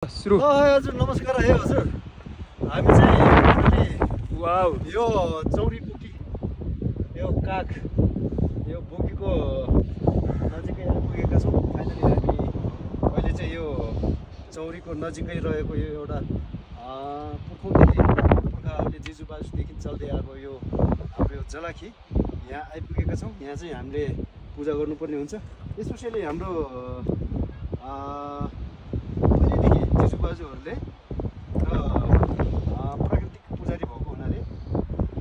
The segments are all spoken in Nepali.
सुरु हजुर नमस्कार है हजुर। हामी चाहिँ वाउ यो चौरी बोकी यो काग यो बोकीको नजिकै आइपुगेका छौँ। फाइनली हामी अहिले चाहिँ यो चौरीको नजिकै रहेको यो एउटा पुर्खाहरूले जिजुबाजुदेखि चल्दै आएको यो हाम्रो यो जलाखी यहाँ आइपुगेका छौँ। यहाँ चाहिँ हामीले पूजा गर्नुपर्ने हुन्छ। स्पेसली हाम्रो जिजुबाजुहरूले र प्राकृतिक पुजारी भएको हुनाले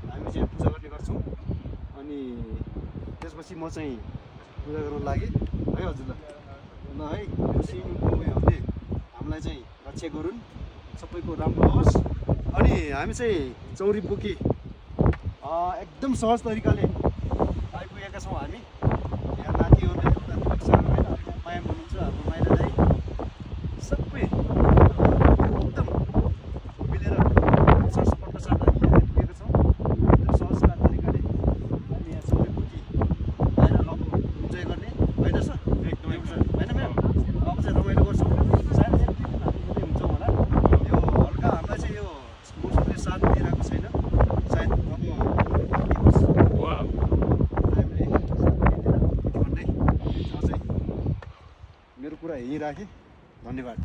हामी चाहिँ पूजा गर्ने गर्छौँ। अनि त्यसपछि म चाहिँ पूजा गर्न लागेँ है हजुर। ल है सिंहहरूले हामीलाई चाहिँ रक्षा गरून्, सबैको राम्रो होस्। अनि हामी चाहिँ चौरी बोकी एकदम सहज तरिकाले आइपुगेका छौँ। हामी यहाँ नातिहरूले एउटा माया हुनुहुन्छ, हाम्रो माइला दाइ सबै एकदम मिलेर सरसपट्ट साथ हामी आइपुगेका छौँ। एकदम सहज तरिकाले हामी यहाँ चौरी बोकी आएर अब इन्जोय गर्ने होइन सर? एकदमै होइन म्याम, अब चाहिँ रमाइलो गर्छौँ। सायद एक दुई दिन हामी मात्रै हुन्छौँ होला। यो हल्का हामीलाई चाहिँ यो मौसमले साथ दिइरहेको छैन। सायद अब मेरो कुरा यहीँ राखेँ। धन्यवाद।